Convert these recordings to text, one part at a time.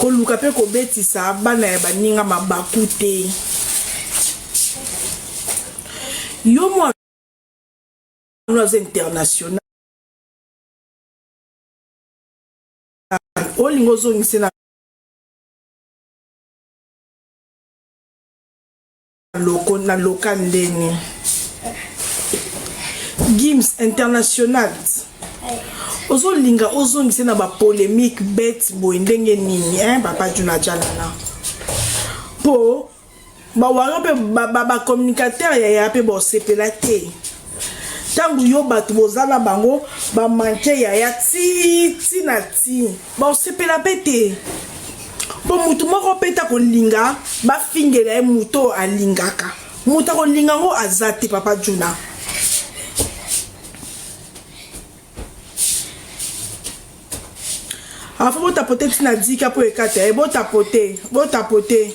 Koluka mpe kobetisa bana ya baninga mabaku te. Yo mwana aza international olinga ozongise na loko na local ndeni Gims international ozolinga ozongise na bapolémique bete boye ndenge nini hein papa juna jalana mpo bawario mpe bacommunicateur ba, ba yaya mpe bosepela te ntango yo bato boza na bango bamanke yaya ti ti na ti Bosepela pe te po mutu moko pe ta kolinga bafingela ye mutu oyo alingaka mutu akolinga ngo aza te papa Juna. Afo botapote ntina dika mpo ekata ye botapote botapote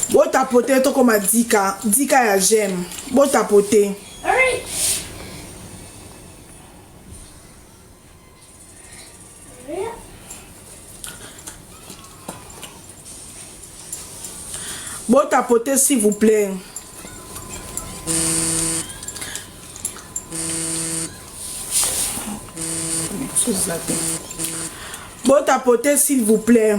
botapote tokoma dika dika ya j'aime botapote. Bon tapoter s'il vous plaît. Bon tapoter s'il vous plaît.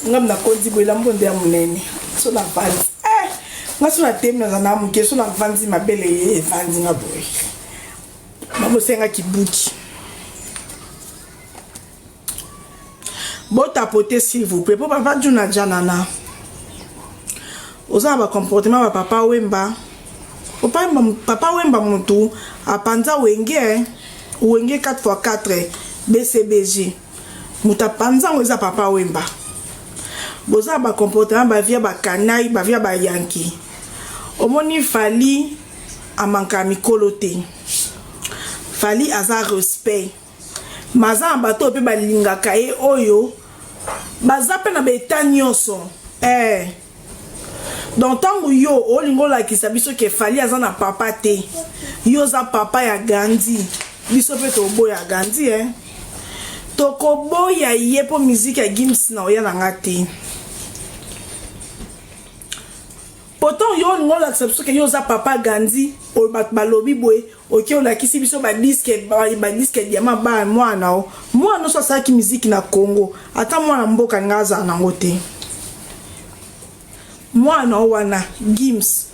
ngam nakondi boye elambo nde ya monene so navandi eh, nga so natemi naza na moke so navandi mabele ye evandi nga boye babosenga kibuki botapote s'il vous plaît mpo papa juna janana oza na bacomportement ba papa wemba papa wemba, papa wemba motu apanza wenge eh. wenge 4x4 bcbg moto apanza yango eza papa wemba boza na bacomportement bavia bakanai bavia bayanki omoni fali amankaka mikolo te Fally aza respect mais aza na bato oyo mpe balingaka ye oyo baza mpe na baeta nyonso eh. Donc ntango yo olingi olakisa biso ke Fally aza na papa te yo oza papa ya Gandhi biso mpe toboya Gandhi eh. Tokoboya ye mpo miziki ya Gims na oya na nga te. Pourtant yo olingi olakisa biso ke yo oza papa Gandhi oyo bato balobi boye oke olakisi biso ba disque ba disque ya diamant ba mwana o mwana nyonso asalaki miziki na Congo ata mwana mboka nga azala nango te mwana o wana Gims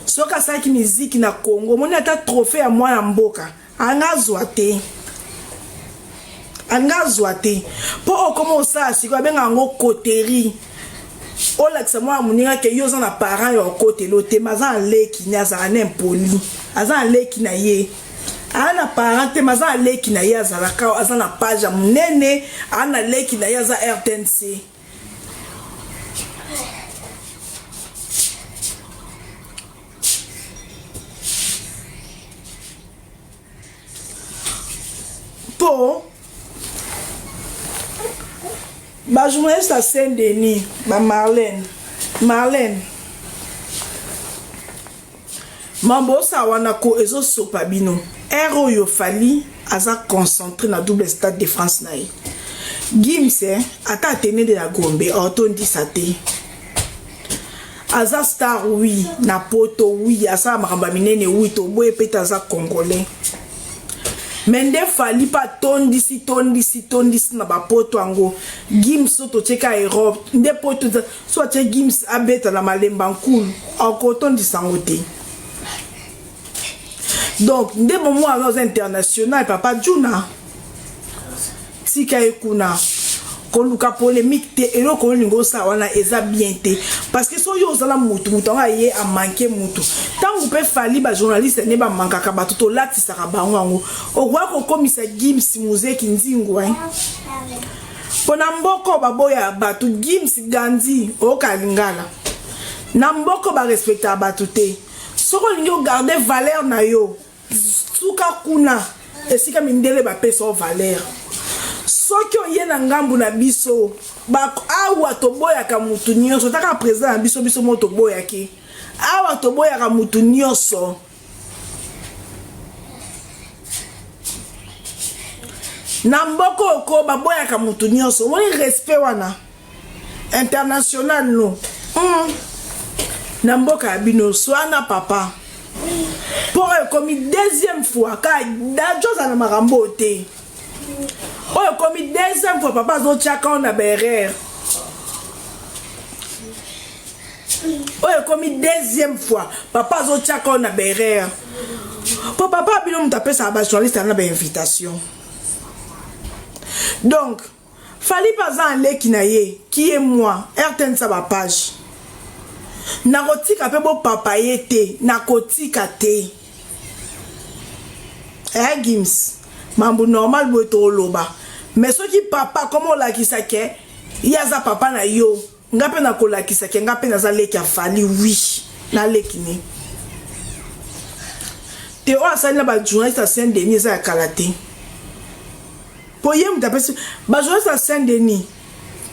soki asalaki miziki na Congo omoni ata trophée ya mwana mboka Anga azwa te. Anga azwa te. Po okoma osala sikoyo abenga yango coterie. Olakisa mwana moninga ke yo oza na parent ya okotela te mais aza na leki ne azala na impoli. Aza na leki na ye. Aza na parent te mais aza na leki na ye azalaka aza na page ya monene, aza na leki na ye aza RTNC. mpo ba journaliste ya saint denis ba marlene marlene mambo osala wana ko ezosopa bino ere oyo fali aza concentré na double stade de france na ye gims eh, ata atene de la gombe otondisa te Aza star oui na poto oui asala makambo ya minene oui toboye pe te aza congolais mais nde fally pe atondisi tondisi tondisi na ba poto yango gims so totie ka europe nde poto so atie gims abeta na malemba nkulu akotondisa yango te donc nde momo wana oza international papa juna tika ye kuna koluka polemique te eloko olingi osala wana eza bien te parce que soki yo ozala mutu mutu yango aye amanke mutu ntango mpe fali bajournaliste nde bamankaka bato tolatisaka bango yango okoya kokomisa gims muzeki nzingu eh? mpo na mboko baboya bato gims gandi oyoka lingala na mboko barespectaka bato te soki olingi ogarde valeur na yo Suka kuna esika mindele bapesa yo valeur. Soki oye na ngambu na biso ba awa toboyaka mutu nyonso ata kaka president na biso biso moko toboyaki awa toboyaka mutu nyonso. Na mboka oko baboyaka mutu nyonso. Omoni respect wana international no. Na mboka ya bino swana papa. Po oyo ekomi deuxième fois ka Dadju aza na makambo oyo te. Oyo ekomi deuxième fois papa azotiaka na ba erreur. Oyo ekomi deuxième fois papa azotiaka oyo na ba erreur. Po papa bino moto apesaka ba journaliste na ba invitation. Donc Fally pe aza na leki na ye qui est moi RTN sa ba page. Nakotika pe bo papa ye te, nakotika te. Eh Gims, mambu normal boye toloba. Mais soki papa comme olakisa ke ye aza papa na yo, nga pe nakolakisa ke nga pe naza leki ya Fally, oui, na leki ne. Te oyo asali na ba journaliste ya Saint Denis eza ya kala te. Po ye moto apesi ba journaliste ya Saint Denis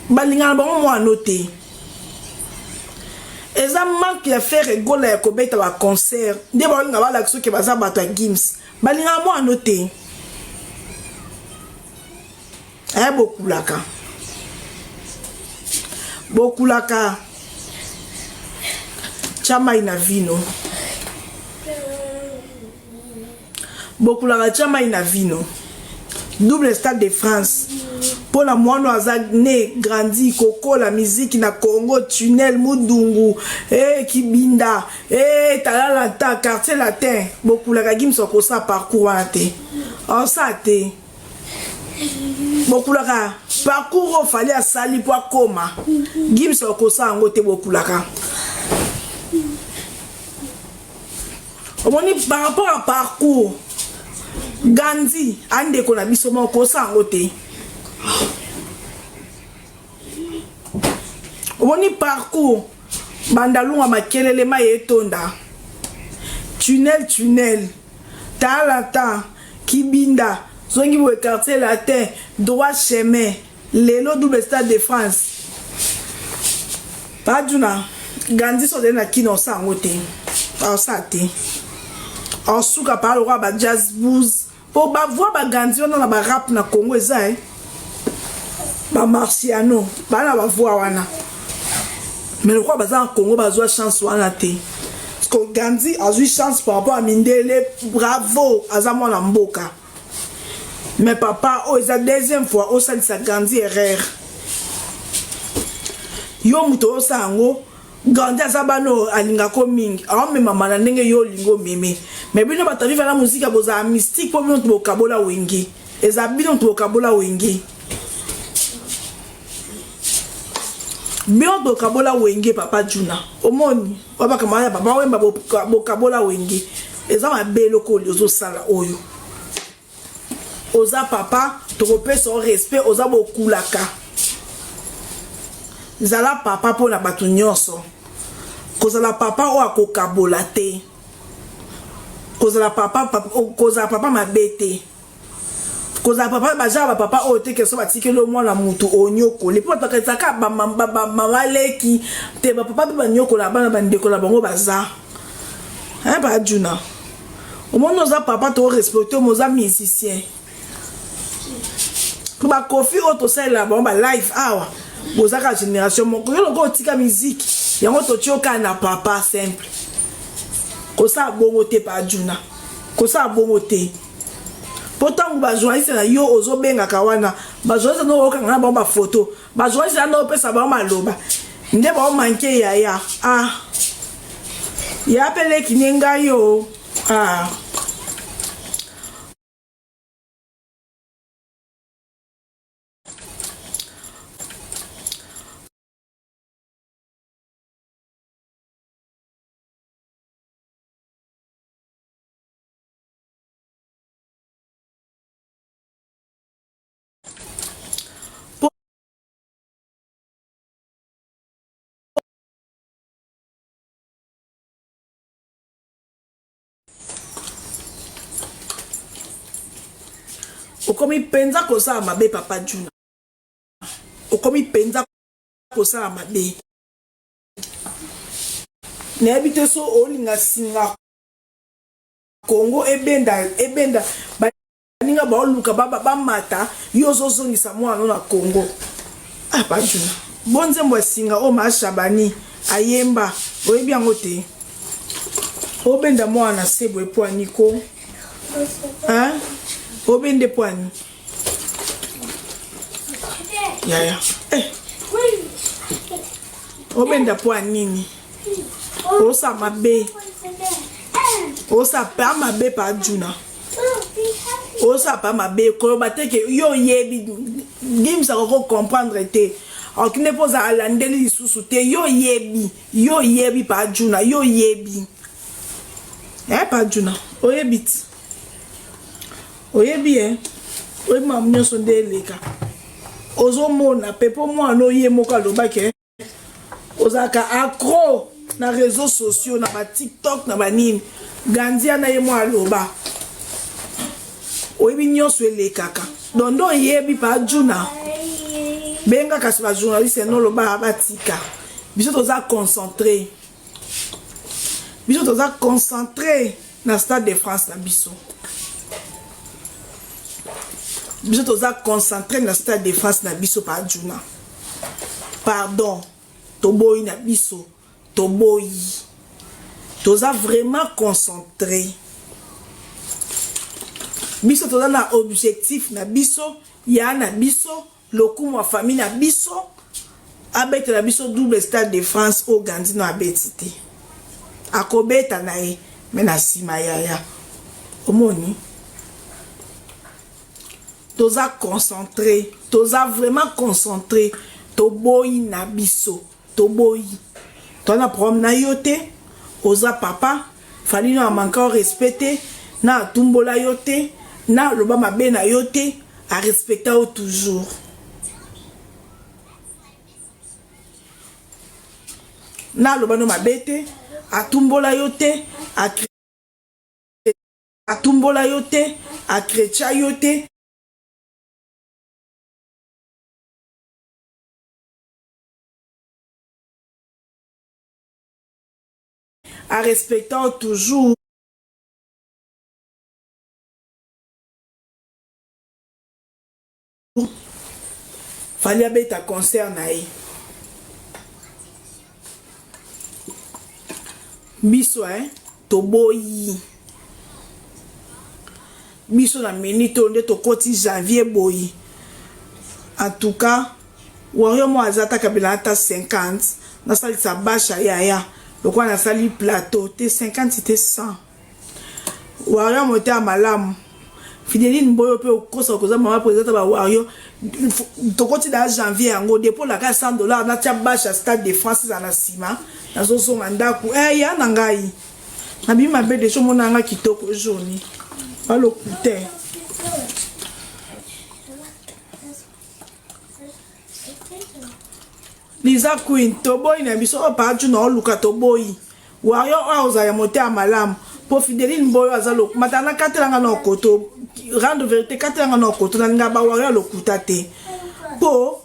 balingana bango mwana te. Eza manque ya Ferre Gola ya kobeta ba concert nde balinga balakisa ke baza bato ya Gims. Balingana mwana te. Eh bokulaka. Bokulaka. Tia mai na vino. Bokulaka tia mai na vino. Double Stade de France. Mpo na mwana aza ne grandi kokola miziki na Congo, tunnel Mudungu, eh, Kibinda, eh, Talalata, quartier latin. Bokulaka Gims akosa parcours wana te. Osa te. Bokulaka parcours oyo Fally asali mpo akoma. Gims akosa yango te bokulaka. Omoni par rapport à parcours Gandhi andeko na biso moko kosa yango te. Omoni parcours bandalunga makelele mai etonda tunnel tunnel talata kibinda zongi boye quartier latin droit chemin lelo double stade de France Padjuna Gandhi so ozali na kina osala yango te osala te osuka pa lokola ba jazz blues po ba voix ba Gandhi wana na ba rap na Congo eza eh ba Marciano bana ba voix wana mais lokola baza na Congo bazwa chance wana te parce que Gandhi azwi chance par rapport à mindele bravo aza mwana mboka. Mais papa oyo eza deuxième fois osalisa Gandhi erreur. Yo moto osala yango Gandhi aza bana oyo alingako mingi aomemama na ndenge yo olingi omeme. Mais bino bato ya Viva la Musica bozala mystique mpo bino moto bokabola Wenge. Eza bino moto bokabola Wenge. Bino bokabola Wenge papa Juna. Omoni wabaka ya papa Wemba bokabola Wenge. Eza mabe eloko ozosala oyo. Oza papa, tokopesa yo respect, oza bokulaka. Zala papa mpo na bato nyonso. Kozala papa oyo akokabola te. Kozala papa, kozala papa mabe te. Kozala papa baza ba papa oyo te keso batikeli yo mwana mutu onyokoli mpo bato bakanisaka bamama leki te bapapa mpe banyokola bana bandeko na bango baza ba Juna omoni oza papa to respecte mo oza musicien mpo bakofi oyo tosalela bango ba live awa bozaka génération moko yo lokola otika musique yango totie okaka na papa simple kosala bongo te pa Juna kosala bongo te po ntango bajournaliste na yo ozobengaka wana bajournaliste no okanga na bango bafoto bajournaliste wana opesa bango maloba nde baomanke yaya ah ya mpe leki ne ngai yo ah. Okomi mpenza kosala mabe papa Juna. Okomi mpenza kosala mabe. Nayebi te so olinga singa Congo ebenda ebenda. Baninga baoluka bamata, yo ozozongisa mwana na Congo. Ah, Pajuna, bo nzembo ya singa oyo maa Shabani ayemba, oyebi yango te? Obenda mwana na se boye po aniko, hein? Obende po ani yaya, eh. Obenda po anini? Osa mabe, osa pa mabe Pajuna. Oza pa mabe koloba te ke yo oyebi Gims akoki comprendre te, okende mpo oza alandeli lisusu te. Yo oyebi, yo oyebi pa Juna, yo oyebi eh, pa Juna oyebi ti oyebi eh, oyebi makambo nyonso nde eleka. Ozomona pe mpo mwana oye moko alobaki eh, ozalaka accro na réseaux sociaux, na ba TikTok, na banini. Gandia na ye mwa aloba, oyebi nyonso elekaka. Donc nde oyebi pa Juna, benga kasi ba journaliste noloba batika biso, toza concentré, biso toza concentré na Stade de France na biso. Biso toza concentré na Stade de France na biso. Pa Juna, pardon, toboyi na biso, toboyi, toza vraiment concentré. Biso toza na objectif na biso ya na biso, lokumu ya famille na biso, abetela biso double Stade de France oyo Gandino abeti te. Akobeta na ye me na nsima. Yaya, omoni, toza concentré, toza vraiment concentré. Toboyi na biso, toboyi, toza na problème na yo te. Oza papa Fally, na amanka o respect te, na atumbola yo te, na aloba mabe na yo te, arespecta yo toujours. Na aloba no mabe te, atumbola yo te, atumbola yo te, akretcha yo te, arespecta yo toujours. Fally abeta concert na ye, biso eh, toboyi biso na minute oyo nde tokoti janvier boyi. En tout cas, wario mo aza ata kabila ata 50, nasalisa basha yaya lokola nasali plateau te, 50 te, 100. Wario motema malamu. Fideline Mboyo mpe okosa koza mama présidente ba wario. Tokoti na janvier yango depuis olaka 100 $, natia basha Stade de France eza na nsima. Nazozonga ndako eh, ya na ngai nabimi mabe deja. Omona nga kitoko journée balokute. Liza Queen, toboyi na biso oyo paju na oluka, toboyi. Wario oyo ozala ya motema malamu mpo Fideline Mboyo aza mata na katelanga na okoto rendre vérité, katelanga na okoto. Nalinga bawario ya lokuta te, mpo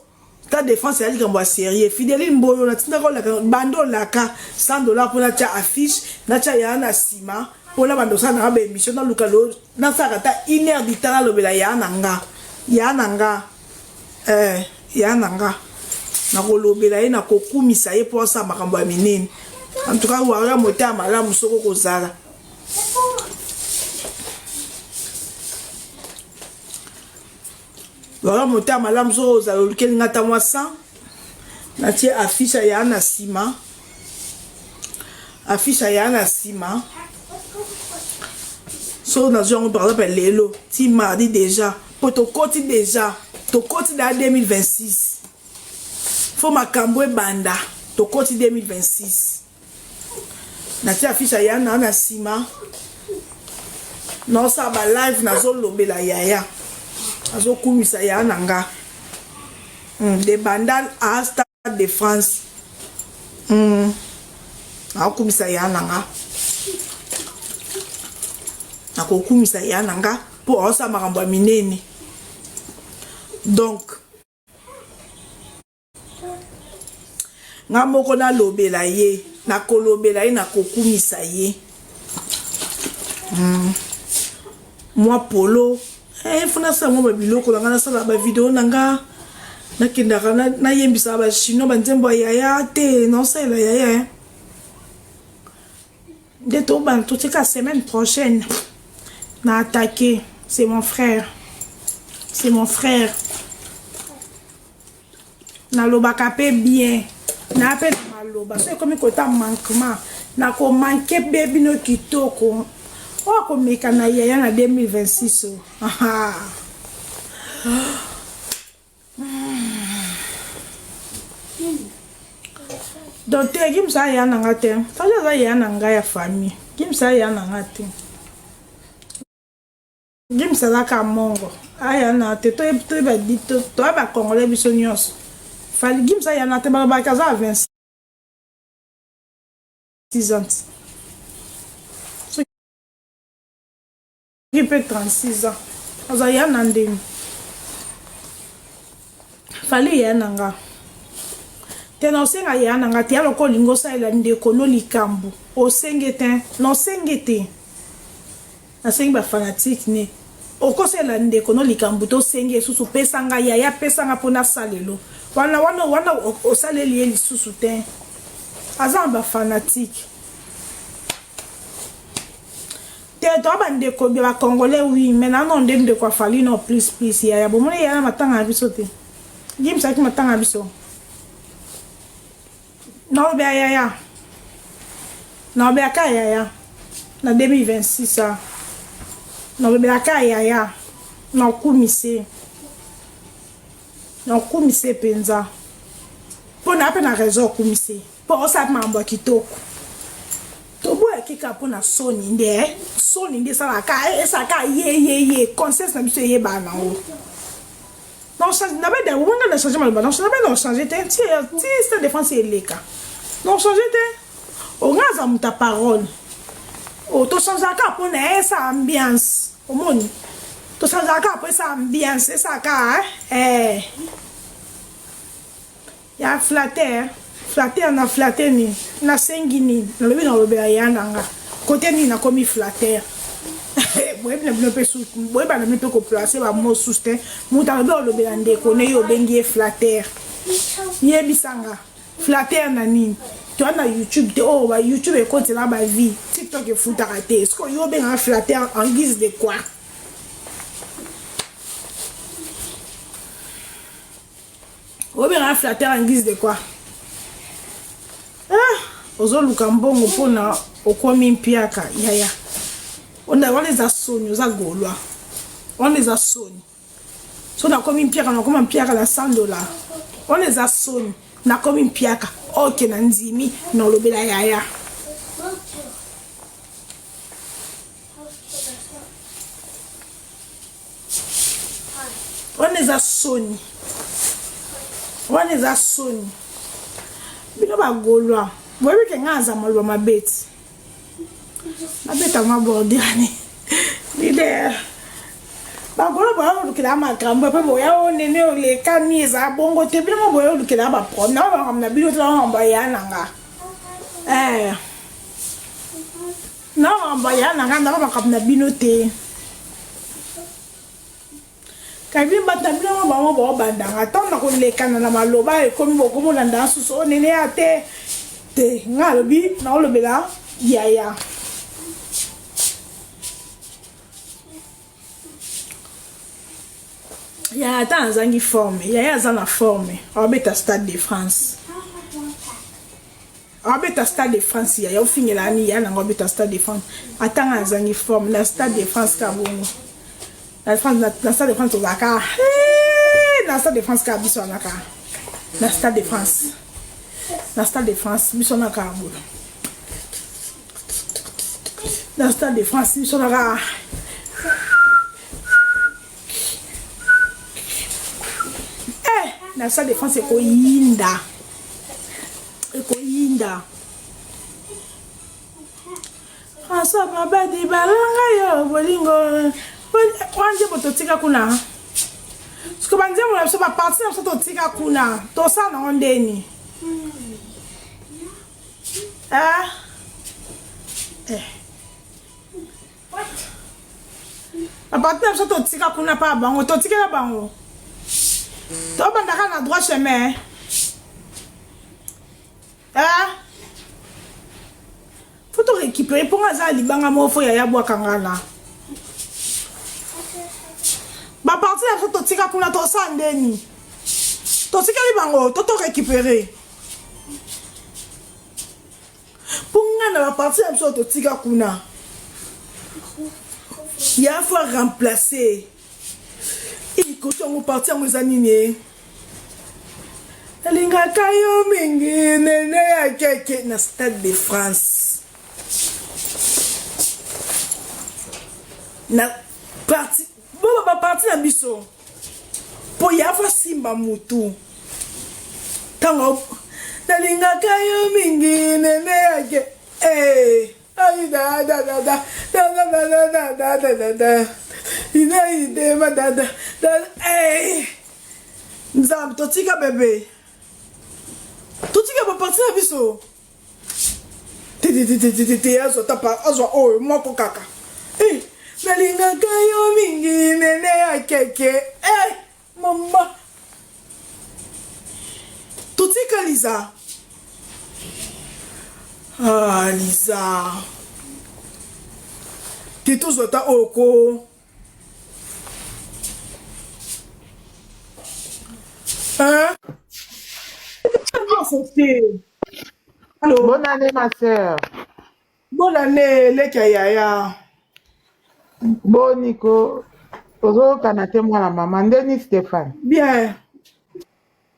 ta défense ya likambo ya sérieux. Fideline Mboyo, natindaka olaka bando olaka 100 $ mpo natya affiche, natya ya na nsima, mpona bando osala nanga baémission. Naluka nasalaka ata une heure du temps, nalobela ya na nga, ya na nga eh, ya na nga, nakolobela ye, nakokumisa ye mpo asala makambo ya minene. En tout cas, wario motema malamu soki okozala wario motema malamu soki ozala, olukeli nga ata mwa 100, natie affiche ya na nsima, affiche ya na nsima. So nazwi yango par exemple lelo ti mardi déjà, mpo tokoti déjà, tokoti na 2026, fo makambo ebanda. Tokoti 2026, natie affiche ya na nsima, naosala balive, nazolobela yaya, nazokumisa yaya na nga de Bandal a Stade de France. Nakokumisa yaya na nga, nakokumisa yaya na nga mpo aosala makambo ya minene. Donc nga moko nalobela ye, nakolobela ye, nakokumisa ye. Mwa polo. Eh, fo nasala mwa babiloko na ngai, nasala bavideo na nga, nakendaka nayembisaka bachinois banzembo ya yaya te, naosalela yaya eh. Nde tobanda totika semaine prochaine na attaquer. C'est mon frère, c'est mon frère. Nalobaka mpe bien na mpe na maloba, so ekomi kota manquement, nakomanke be bino kitoko. Oyo akomeka na yaya na 2026 o donc te, Gims aya na nga te. Fally aza yaya na ngai ya famille, Gims aya na nga te. Gims azaka mongo aya na te, toyeba toya bacongolais biso nyonso. Fally, Gims aya na te, balobaki aza ya 26 ans, soki mpe 36 ans, aza ya na ndenge. Fally ya na nga te, na osenga ya na nga te. Ya lokola olingi osalela ndeko no likambo, osenge te, na osenge te. Nasengi bafanatike ne, okosalela ndeko no likambo te, osenge lisusu pesa nga yaya, pesa nga mpo nasalelo wana wana wana, osaleli ye lisusu te. Aza na bafanatike te, toa bandeko ya bacongolais, oui, mais nano nde ndeko afali no plus plus yaya. Bomoni yaya na matanga na biso te, Gims aki matanga na biso. Naolobela yaya, naolobelaka yaya na 2026 a, nalobelaka yaya, nakumise, nakumise mpenza, mpo na mpe na raison okumise, mpo osala makambo ya kitoko. Toboyaki kaka mpo na soni nde, soni nde esalaka, esalaka ye ye ye conscience na biso eyebana nango. Nabe wanga na change maloba, nabe na change te ti ti Stade de France eleka, na change te. Onga aza moto ya parole, tochangeaka mpo na esa ambiance. Omoni, tochangeaka mpo esa ambiance, esaka eh. Ya flatter, flatter na flatter nini? Nasengi nini? Nalobi nalobela ya na nga kote nini nakomi flatter? Boyebi na bino mpe, boyeba na bino mpe koplace bamo susu te. Moto alobi olobela ndeko ne, yo obengi ye flatter. Yebisanga flatter na nini? Toa na YouTube te, oyo ba YouTube ekotela bavie, TikTok efutaka te. Sikoyo yo obengaka flatter en guise de quoi? Obengaka flatter en guise de quoi? Ah, ozoluka mbongo mpona okomi mpiaka yaya. Wana eza soni, oza golwa, wana eza soni. So nakomi mpiaka, nakoma mpiaka na 100 dollar, wana eza soni. Nakomi mpiaka, ok, na ndimi, nalobela yaya. Wana eza soni, wana eza soni. Bino bagolwa boyebi ke ngai aza maloba mabe ti nabeta mwa bordure leader. Bagolwa boya olukela makambo mpe boya onene olekani, eza bongo te. Bino mo boya olukela baproblème na makambo na bino te, makambo ya na nga eh. Na makambo ya na nga, na makambo na bino te. Kabi bato na bino bango baobandanga ntango na kolekana na maloba, ekomi bokomolanda susu onene ya te te. Nga alobi naolobela yaya. Yaya ata azangi forme, yaya aza na forme, aobeta Stade de France, abeta Stade de France. Yaya ofingela ani ya nango, abeta Stade de France. Atanga azangi forme na Stade de France ka bongo na France, na Stade de France tozalaka na Stade de France kaka biso wana kaka na Stade de France, na Stade de France biso wana kaka boye, na Stade de France biso wana kaka. Eh, na Stade de France ekoyinda, ekoyinda. François Babadi balanga yo bolingo wana, nzembo totika kuna. Siko banzembo na biso, baparti na biso totika kuna, tosala nango ndeni? Ah. Eh. Baparti na biso totika kuna pa bango, totikela bango. Tobandaka na droit chemin. Eh? Faut to récupérer mpo nga aza libanga moko fo yaya bwaka nga na. Baparti na biso totika kuna tosala ndeni. Totikeli bango to to récupérer. Mpo nga na baparti na biso totika kuna. Ya faut remplacer. Ekoki yango parti yango eza nini eh? Nalingaka yo mingi nene ya keke na stade de France. Na parti bo ba parti na biso. Po ya va simba mutu. Tango nalingaka yo mingi nene ya ke eh ay da da da da da da da da da da da da ina ide ma da da da eh Nzambe totika bebe totika baparti na biso tetetetete azwa ta azwa oyo moko kaka eh, nalingaka yo mingi nene ya keke eh, mama totika liza ah, liza te tozwa ta oyo ko Hein? Allô? Bonne année, ma sœur. Bonne année, leki ya yaya. Boni ko ozokana te mwana mama ndeni Stéphane. Bien.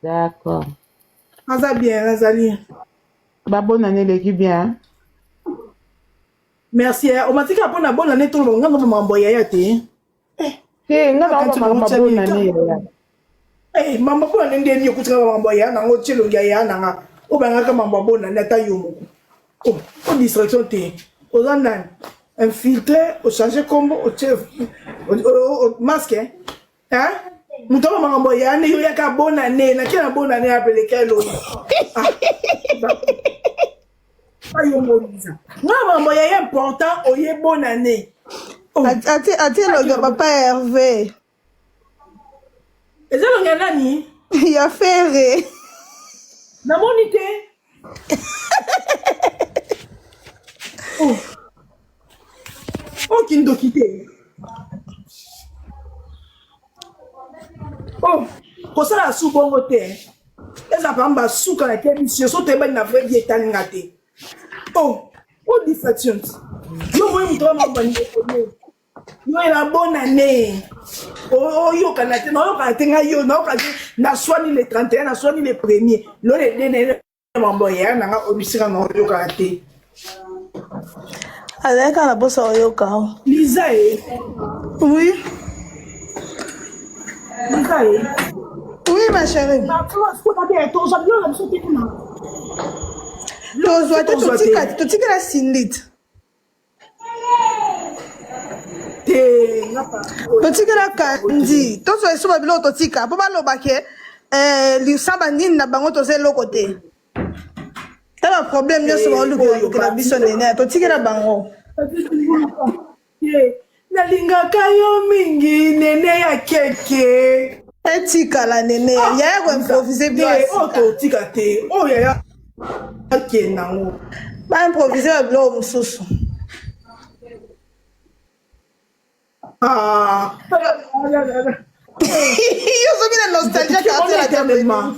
D'accord. Aza bien, azali. Ba bonne année eleki bien. Hein? Merci. Eh. Omatika pona bonne année toloba nga ngoma mambo ya yaya te. Eh. Te nga na ngoma mambo bonne année yaya. Eh, mambo bonne année nde nini okutika mambo ya yaya nango tie elongi ya yaya nanga. Obangaka mambo ya bonne année ata yo moko. Oh, o distraction te. Oza nani? Infiltré, o changer kombo, otie masque. Hein? Hein? Moto yango makambo ya année yo yaka bonne année, nakie na bonne année apeleka elongi. Ah. Ayo moliza. Nga makambo ya ye important oye bonne année. Oh. Ati ati elongi ya papa Hervé. Eza elongi ya nani? Ya Ferre. Namoni te. Oh. Oh kindoki te. Oh, kosala su bongo te. Eza pamba suka na kebisi yo so toyebani na vrai vie etali nga te. Oh, oh distraction. Yo moyi moto wa mambo ndeko yo. Yo ela bonne année. Oyokana te, naoyokana te ngai yo, naoyokana te naswani le 31, naswani le premier, lo le deux mambo ya na nga obisika na oyokana te. Azalaki kaka na posa oyoka. Liza e. Oui. Liza e. Oui ma chérie. Tozwa biloko na biso te kuna. Tozwa te totika totikela Cindy. Totikela Kandi. Tozwa esu ba biloko totika po baloba ke eh, lisamba nini na bango toza eloko te. Ta ba problème nyonso baolukela lukela biso nene totikela bango. Nalingaka yo mingi nene ya keke. Etikala nene yaya ko improviser bilo ya sika. Oyo totika te oyo yaya akende yango. Ba improviser ba biloko mosusu. Ah. Yo soki na nostalgie quartier la éternellement.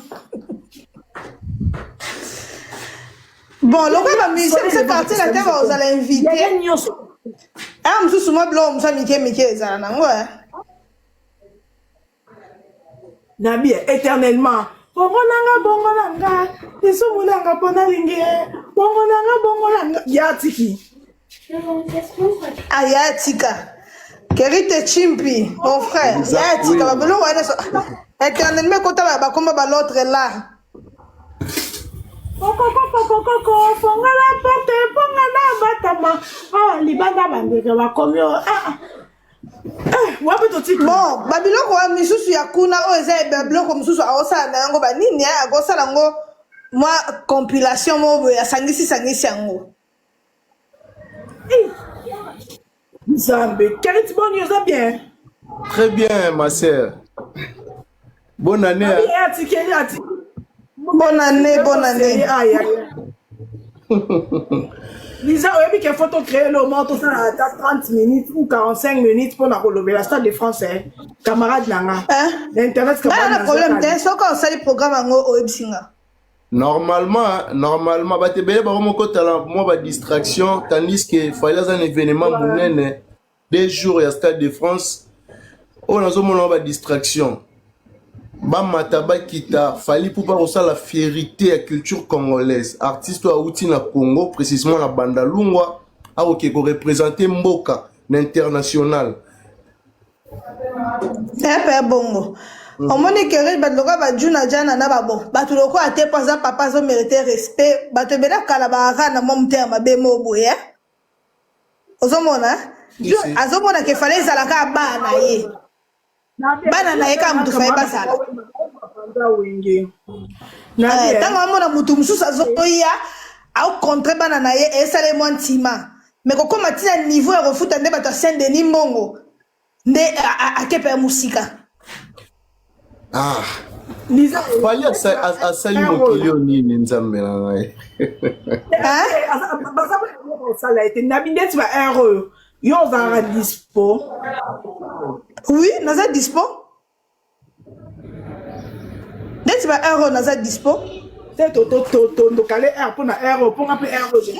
Bon, lokola ba musicien mosusu quartier la te bakozala invité. Yaya nyonso. Ah mosusu mwa biloko mosusu ya mike mike ezala nango eh. Nabi éternellement. Bongo nanga bongo nanga lisumu nanga mpo nalingi ye bongo nanga bongo nanga ya tiki Ah ya tika. Kerite Chimpi, mon frère, ya tika ba biloko wana nyonso. Éternellement ekota ba bakomba ba l'autre là. Kokokokokoko fongola porte mponga na batama awa libanda bandeko bakomi oyo ah, ah. Eh, wapi totiki Bon, ba biloko wana misusu ya kuna oyo eza ba biloko mosusu akosala na yango ba nini eh, akosala yango mwa compilation moko boye asangisi sangisi yango. Nzambe kariti boni oza bien. Très bien, ma sœur. Bonne année. Hein. Bonne année, bonne année. Lisa, oyebi ke faut tocréer le moment tosala ata 30 minutes ou 45 minutes mpona kolobela Stade de France, eh. Camarade na nga na internet. Na problème te, soki osali programme yango, oyebisi nga. Normalement, bato ebele bango moko tala mwa badistraction, tandis que Fally aza na événement monene, 2 jours ya Stade de France. Oyo nazomona mwa badistraction, bamata bakita. Fally mpo bakosala fierté ya culture congolaise. Artiste oyo awuti na Congo, précisément na Bandalungwa, akoki koreprésenter mboka na international. Epe bongo omoni kere bato lokola bajuna jana na babo, bato lokola te, mpo aza papa, azomérite respect. Bato ebele akala baaka na mwa motema mabe mo boye. Ozomona, azomona ke Fally ezalaka bana na ye, bana na ye kaka motu Fally bazala. Ntango amona motu mosusu azoya aocontre bana na ye, esala ye mwa ntima. Me kokóma ntina niveau ya kofuta nde bato ya Saint Denis mbongo nde akepe ya mosika. Ah, Fally asali mokili oyo nini, Nzambe na ngai? Baza kosala ete nabi ndeti ba heure oyo yo ozalaka dispo? Oui, naza dispo. Neti ba heure oyo naza dispo. Te, tondokale heure mpona heure oyo, mponga mpe heure oyo.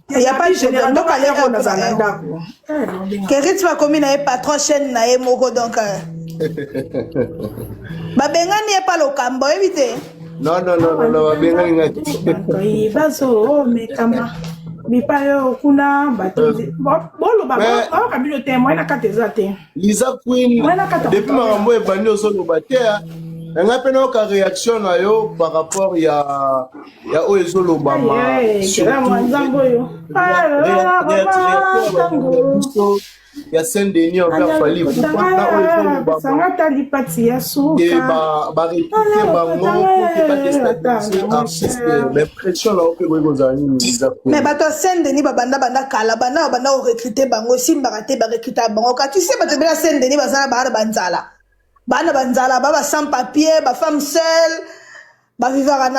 Ya pas de problème, ndokale heure. Nazala na ndako. Kerit bakomi na ye patron chaîne na ye moko, donc babengani ye pa lokambo, oyebi te. Non, non, non, non, babengani ngai te. Bazomekama bipai oyo kuna, bato boloba, bayoka bino te. Moye na kati eza te. Liza Queen, depuis makambo ebandi, ozoloba te. Ngai mpe nayoka réaction na yo par rapport ya oyo ezolobama. Nzambe oyo. Biso ya Saint Denis envers Fally Ipupa na oyo ezolobama sangata lipati ya suka. Barecruter bango pour que badéstabiliser artiste, mais pression na yo mpe koyi kozala nini, Liza? Mais bato ya Saint Denis babanda banda kala, banda babanda korecruter bango, esimbaka te. Barecruter bango ka, tu sais, bato ebele ya Saint Denis baza na baa na banzala, baa na banzala, ba sans papier, bafemme seule, bavivaka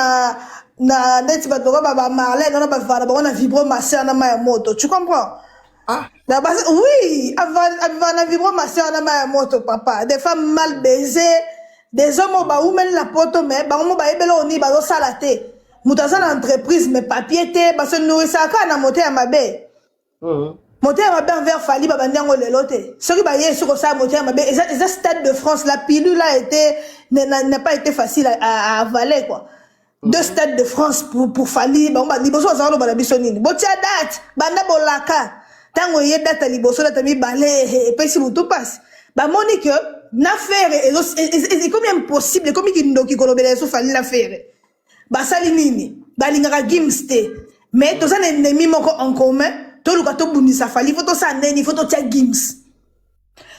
na neti bato lokola bamarlene wana, bavivaka na bango na vibromasseur na mai ya moto, tu comprends? Ah. Na basi, oui, avivaka na vibromasseur na mai ya moto, papa. Des femmes mal baisées, des hommes oyo baumeli na poto, mais bango mo bayebeli oyo nini bazosala te. Moto aza na entreprise mais papier te, base nourrisaka kaka na motema mabe. Motema mabe envers Fally, babandi yango lelo te. Soki baye soki kosala motema mabe, eza Stade de France. La pilule a été n'a pas été facile à avaler, quoi. Deux Stades de France pour Fally. Bango liboso bazala loba na biso nini? Botia date, banda bolaka. Ntango eye date ya liboso, date ya mibale, epesi motu mpasi. Bamoni ke na Ferre ekomi impossible, ekomi kindoki kolobela yesu Fally na Ferre. Basali nini? Balingaka Gims te, mais toza na ennemi moko en commun. Toluka tobundisa Fally, faut tosala ndeni? Faut totia Gims.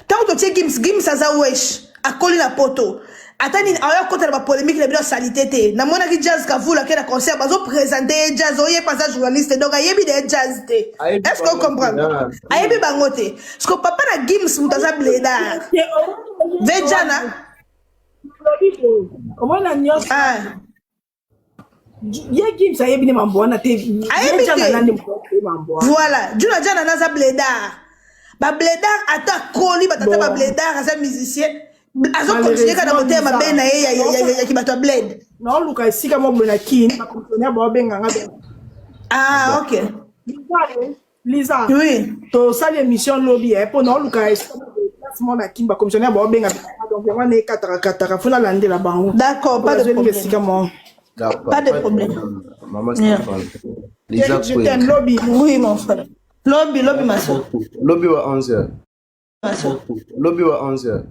Ntango totie Gims, Gims aza wesh, akoli na poto, ata nini aoya kota na bapolémique na bino asali te. Te, namonaki Jazz Kavula ake na concert, bazoprésente ye Jazz oye mpe aza journaliste, donc ayebi na ye Jazz te. Est ce que ocomprendre? Ayebi bango te, parce que papa na Gims moto aza blédard vejana. Omona nyonso ye Gims ayebi ne mambo wana te. Ayebi te. Voilà, Juna Jana naza blédard, bablédard ata akoli, batata bablédard, aza musicien, azocontinue kaka na motema mabe na ye yaki bato ya bled. Naoluka esika mo boye na Kini, bafonctionnaire baobenganga. Ah, ok. Liza. Oui. Tosali émission lobi mpo naoluka esika mo na Kini, bacommissionnaire baobenga, donc yango wana ekataka kataka, faut nalandela bango. D'accord, pas de problème. Esika mo. Pas de problème. Maman Stéphane. Lisa. Je t'aime, lobi. Oui, mon frère, lobi, lobi, ma soeur. Lobi wa 11h. Ma soeur. Lobi wa 11h.